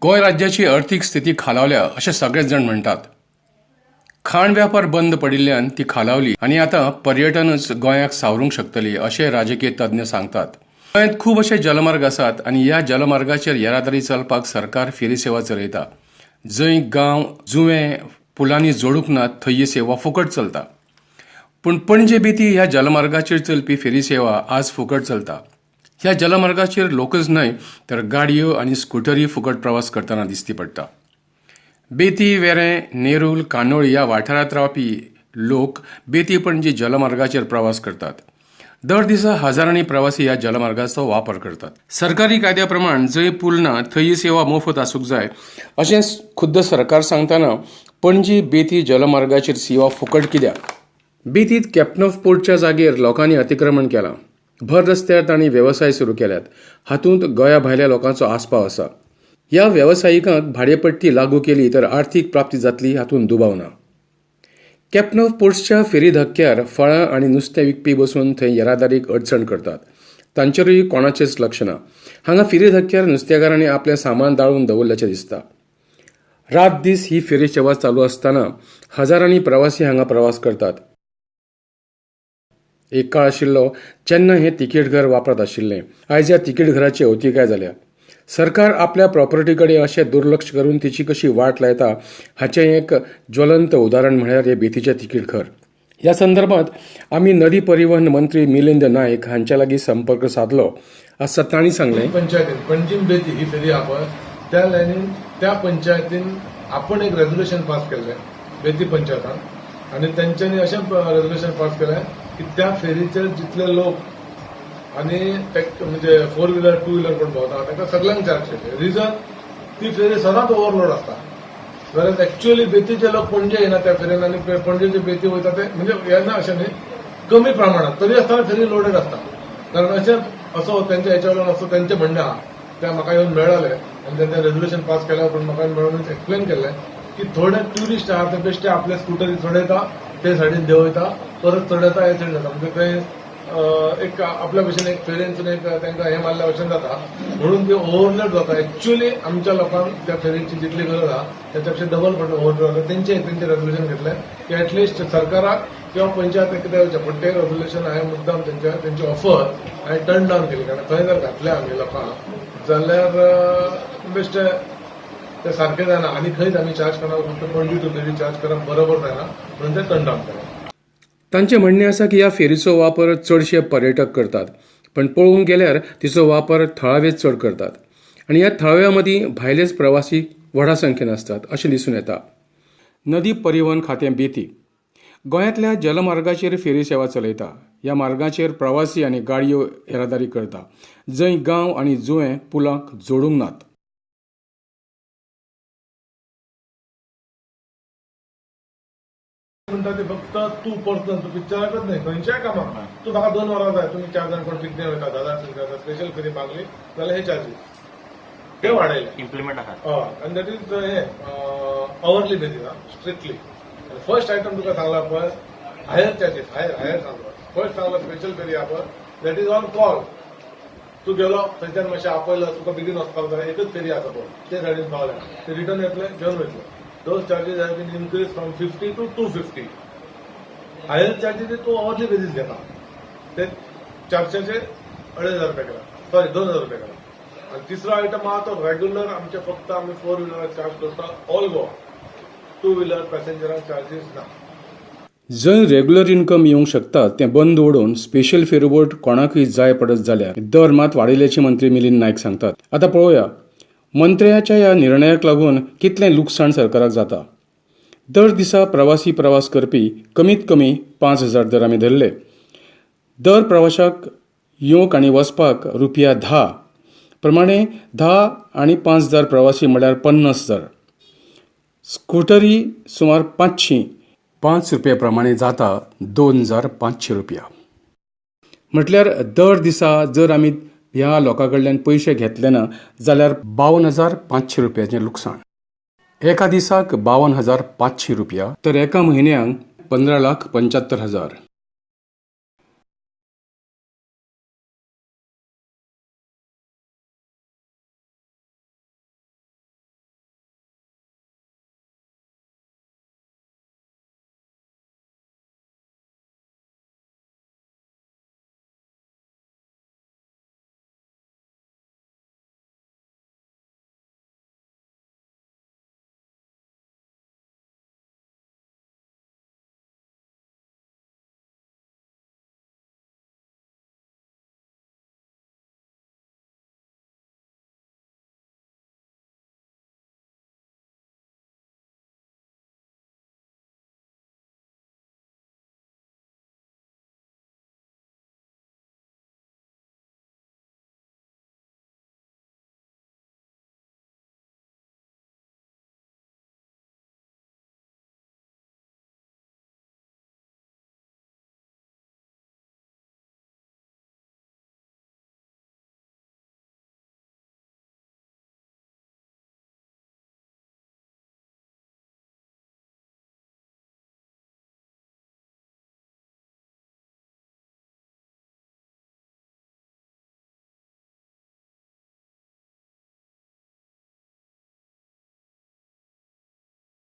गोंय राज्याची अर्थीक स्थिती खालावल्या अशें सगळेच जाण म्हणटात. खाण व्यापार बंद पडिल्ल्यान ती खालावली आनी आतां पर्यटनच गोंयाक सावरूंक शकतली अशें राजकीय तज्ञ सांगतात. गोंयांत खूब अशे जलमार्ग आसात आनी ह्या जलमार्गाचेर येरादारी चलपाक सरकार फेरी सेवा चलयता. जंय गांव, जुंवे पुलांनी जोडूंक नात थंय ही सेवा फुकट चलता. पूण पणजे बेती ह्या जलमार्गाचेर चलपी फेरी सेवा आज फुकट चलता. ह्या जलमार्गाचेर लोकच न्हय तर गाडयो आनी स्कुटरी फुकट प्रवास करतना दिश्टी पडटा. बेती, वेरें, नेरूल, कांदोळी ह्या वाठारांत रावपी लोक बेती पणजी जलमार्गाचेर प्रवास करतात. दर दिसा हजारांनी प्रवासी ह्या जलमार्गाचो वापर करतात. सरकारी कायद्या प्रमाण जंय पूल ना थंय ही सेवा मोफत आसूंक जाय अशें खुद्द सरकार सांगतना पणजी बेती जलमार्गाचेर सेवा फुकट कित्याक? बेतीत कॅप्टन ऑफ पोर्टच्या जागेर लोकांनी अतिक्रमण केलां. भर रस्त्यार तांणी वेवसाय सुरू केल्यात. हातूंत गोंया भायल्या लोकांचो आस्पाव आसा. ह्या वेवसायिकांक भाडेपट्टी लागू केली तर आर्थीक प्राप्ती जातली हातूंत दुबाव ना. कॅप्टन ऑफ पोर्ट्सच्या फेरी धक्क्यार फळां आनी नुस्तें विकपी बसून थंय येरादारीक अडचण करतात. तांचेरूय कोणाचेंच लक्ष ना. हांगा फेरी धक्क्यार नुस्तेकारांनी आपलें सामान दाळून दवरल्याचें दिसता. रात दीस ही फेरी सेवा चालू आसतना हजारांनी प्रवासी हांगा प्रवास करतात. एक काळ आशिल्लो जेन्ना हें तिकीट घर वापरत आशिल्लें. आयज ह्या तिकीट घराची अवतिकाय जाल्या. सरकार आपल्या प्रॉपर्टी कडेन अशें दुर्लक्ष करून तिची कशी वाट लायता हाचें एक ज्वलंत उदाहरण म्हळ्यार हें बेतीचें तिकीट घर. ह्या संदर्भात आमी नदी परिवहन मंत्री मिलिंद नायक हांच्या लागीं संपर्क सादलो आसता तांणी सांगलें, पंचायतीन पणजीम बेती ही फेरी आहा पळय त्या लायनीन त्या पंचायतीन आपण एक रेजोल्युशन पास केल्लें बेती पंचायतान आनी तेंच्यांनी अशें रेजोल्युशन पास केलें की त्या फेरीचेर जितले लोक आनी म्हणजे फोर व्हिलर, टू व्हिलर कोण भोंवता ताका सगळ्यांक चार्ज केले. रिजन, ती फेरी सदांच ओव्हरलोड आसता. वेरएज एक्च्युअली बेतीचे लोक पणजे येना त्या फेरयेन आनी पणजेचे बेती वयता ते म्हणजे येना अशें न्ही, कमी प्रमाणात. तरी आसतना फेरी लोडेड आसता. कारण अशें असो तेंच्या हेच्या वयल्यान असो तेंचें म्हणणें आहा. ते म्हाका येवन मेळ्ळले आनी तेंचें रेजोल्युशन पास केल्या उपरांत म्हाका मेळून एक्सप्लेन केल्लें की थोडे ट्युरिस्ट आहा ते बेश्टे आपले स्कुटरी चडयता, ते सायडीन देंवयता, परत चडयता, हे सायडीन जाता. म्हणजे ते एक आपल्या भशेन एक फेरयेनसून एक तांकां हें मारल्या भशेन जाता म्हणून ते ओव्हरलोड जाता. एक्च्युअली आमच्या लोकांक त्या फेरीची जितली गरज आहा त्याच्या पेक्षा डबल पट ओव्हरलोड जाता. तेंचे तेंचे रेजोल्युशन घेतलें की एटलिस्ट सरकाराक किंवा पंचायत कितें येवचें. पण ते रेजोल्युशन हांवें मुद्दाम तेंच्या तेंची ऑफर हांवें टर्न डावन केली, कारण थंय जर घातलें आमी लोकांक जाल्यार बेश्टे ते सारकें जायना आनी खंयच आमी चार्ज करना, फक्त पणजी टू बेती चार्ज करप बरोबर जायना म्हणून ते टर्न डावन केलें. तांचें म्हणणें आसा की ह्या फेरीचो वापर चडशे पर्यटक करतात, पण पळोवंक गेल्यार तिचो वापर थळावेच चड करतात आनी ह्या थळाव्या मदीं भायलेच प्रवासी व्हडा संख्येन आसतात अशें दिसून येता. नदी परिवहन खातें बेती गोंयांतल्या जलमार्गाचेर फेरी सेवा चलयता. ह्या मार्गाचेर प्रवासी आनी गाडयो येरादारी करता, जंय गांव आनी जुंवे पुलांक जोडूंक नात. म्हणटा ते फक्त तूं पर्सनल, तूं पिक्चराकच न्हय, खंयच्याय कामाक तूं म्हाका 2 वरां जाय, तुमी चार जाण कोण पिकनीक वयता, 10,000 स्पेशल फेरी मागली जाल्यार हे चार्जीस ते वाडयले. इम्प्लिमेंट आहा. हय, आनी that is हे hourly basis strictly. First item तुका सांगला पळय, हायर चार्जीस, हायर हायर सांगलो. फर्स्ट सांगलो स्पेशल फेरी आहा पळय, that is on call. तूं गेलो थंयच्यान मातशें आपयलो, तुका बेगीन वचपाक जाय, एकच फेरी आसा पळय, ते सायडीन पावले, ते रिटर्न येतले, घेवन वयतले. Those charges have been increase from 50 to 250. Hire charges तूं अवर्ली बेजीस घेता, ते 400चे 2500 रुपया केला, सॉरी, 2000 रुपया केला. आणि तिसरो आयटम आहा तो रेग्युलर आमचे फक्त आमी फोर व्हिलराक चार्ज करता ऑल गोवा. टू व्हिलर पॅसेंजरांक चार्जीस ना. जंय रेग्युलर इन्कम येवंक शकता तें बंद उडोवन स्पेशल फेरीबोट कोणाकूय जाय पडत जाल्यार दर मात वाडयल्याचे मंत्री मिलिंद नायक सांगतात. आतां पळोवया मंत्र्याच्या ह्या निर्णयाक लागून कितलें लुकसाण सरकाराक जाता. दर दिसा प्रवासी प्रवास करपी कमीत कमी 5000 दर आमी धरले, दर प्रवाशाक येवंक आनी वचपाक रुपया 10 प्रमाणे 10 आनी 5000 प्रवासी म्हळ्यार 50,000. स्कुटरी सुमार 500, 5 रुपया प्रमाणे जाता 2500 रुपया. म्हटल्यार दर दिसा जर आमी ह्या लोकां कडल्यान पयशे घेतले ना जाल्यार 52,500 रुपयाचें लुकसाण. एका दिसाक 52,500 रुपया तर एका म्हयन्याक 15,75,000.